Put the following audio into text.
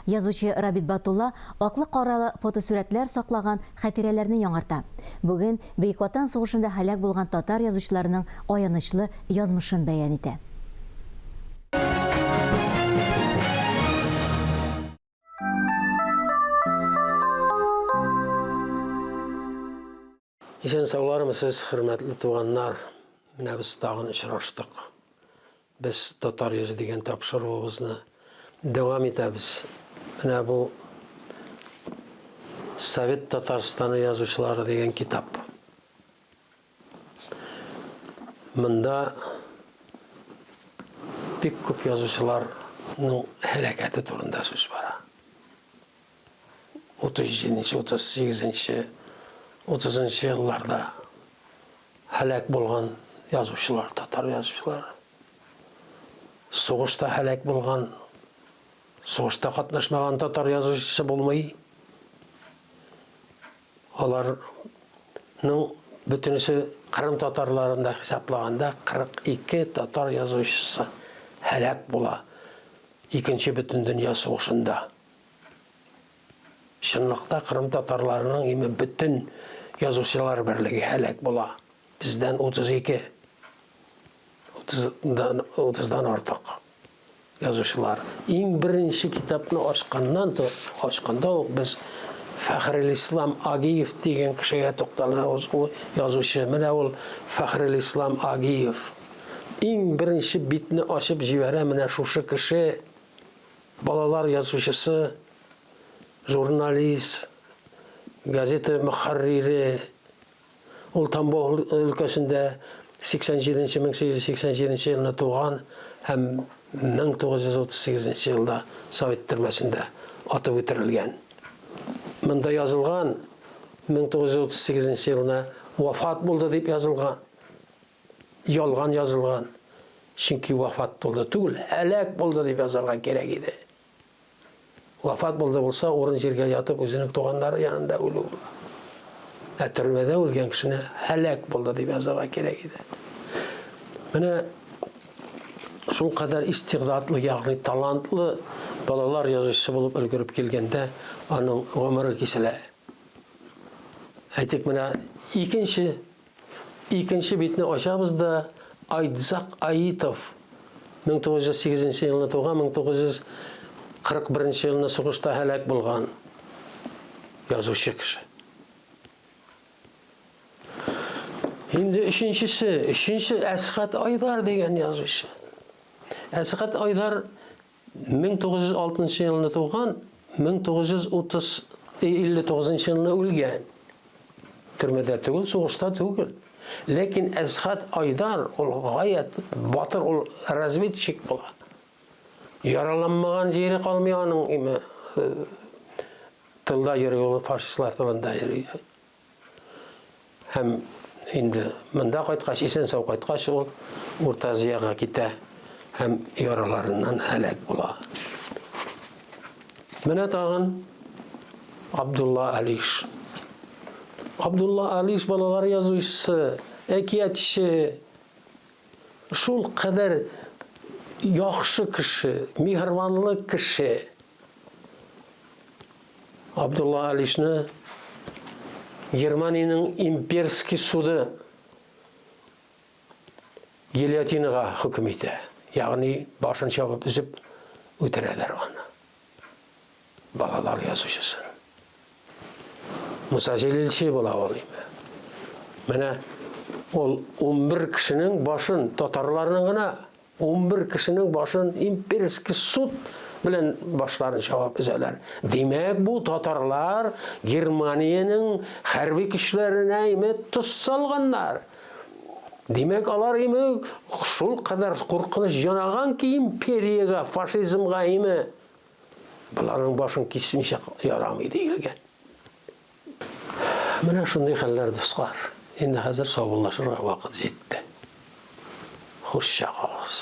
Язучы Рабит Батулла аклы-каралы фотосурәтләр саклаган хатирәләрне яңарта. Бүген Бөек Ватан сугышында һәлак булган татар язучыларының аянычлы язмышын бәян итә. Исән саулармысыз, хөрмәтле туганнар. Менә без тагын очраштык. Без Татар йөзе дигән тапшыруыбызны дәвам итәбез. Менә бу Совет Татарстаны язучылары дигән китап. Монда бик күп язучыларның һәлакәте турында сүз бара. 37-нче, 38-нче, 30-нчы елларда һәлак булган язучылар, татар язучылары. Сугышта һәлак булган, сугышта катнашмаган татар язучысы булмый. Аларның бөтенесе Кырым татарларын да хисаплаганда 42 татар язучысы һәлак була Икенче бөтендөнья сугышында. Чынлыкта Кырым татарларының име бөтен язучылар берлеге һәлак була. Бездән 32, 30-дан, 30-дан артык язучылар. Иң беренче китапны ачканнан ачканда ук без Фәхрелислам Агиев дигән кешегә тукталабыз. Ул язучы. Менә ул Фәхрелислам Агиев. Иң беренче битне ачып җибәрә менә шушы кеше. Балалар язучысы, журналист, газета мөхәррире. Ул Тамбов өлкәсендә 87 нче 1887 нче елны туган һәм 1938 нче елда совет төрмәсендә атып үтерелгән. Монда язылган 1938 нче елны вафат булды дип язылган. Ялган язылган. Чөнки вафат булды түгел, һәлак булды дип язарга кирәк иде. Вафат булды булса, урын җиргә ятып, үзенең туганнары янында үлү була. Ә төрмәдә үлгән кешене һәлак булды дип язарга кирәк иде. Менә шул кадәр истигъдатлы, ягъни талантлы балалар язучысы булып өлгереп килгәндә, аның гомере киселә. Әйтик, менә икенче Икенче битне ачабыз да, Айдзак Аитов, 1908 нче елны туган, 1941 нче елны сугышта һәлак булган язучы кеше. Инде өченчесе, өченче Әсхәт Айдар дигән язучы. Әсхәт Айдар 1906 елны туган, 1930 59 елны үлгән. Төрмәдә түгел, сугышта түгел. Ләкин Әсхәт Айдар ул гаять батыр, ул разведчик була. Яраланмаган җире калмый аның име. Э, тылда йөри ул, фашистлар тылында йөри. Һәм инде монда кайткач, исән-сау кайткач, ул Урта Азиягә китә һәм яраларыннан һәлак була. Менә тагын Абдулла Алиш. Абдулла Алиш балалар язучысы, әкиятче, шул кадәр яхшы кеше, миһербанлы кеше. Абдулла Алишны Германиянең имперский суды гильотинага хөкем итә. Ягъни башын чабып өзеп үтерәләр аны. Балалар язучысын. Муса Җәлилче була ул име. Менә ул 11 кешенең башын татарларның гына 11 кешенең башын имперский суд белән башларын чабып өзәләр. Димәк, бу татарлар Германиянең хәрби көчләренә име тоз салганнар. Димәк, алар име шул кадәр куркыныч янаган ки империягә, фашизмга име. Боларның башын кисмичә ярамый диелгән. Менә шундый хәлләр, дуслар. Инде хәзер саубуллашырга вакыт җитте. Хуш чагыгыз.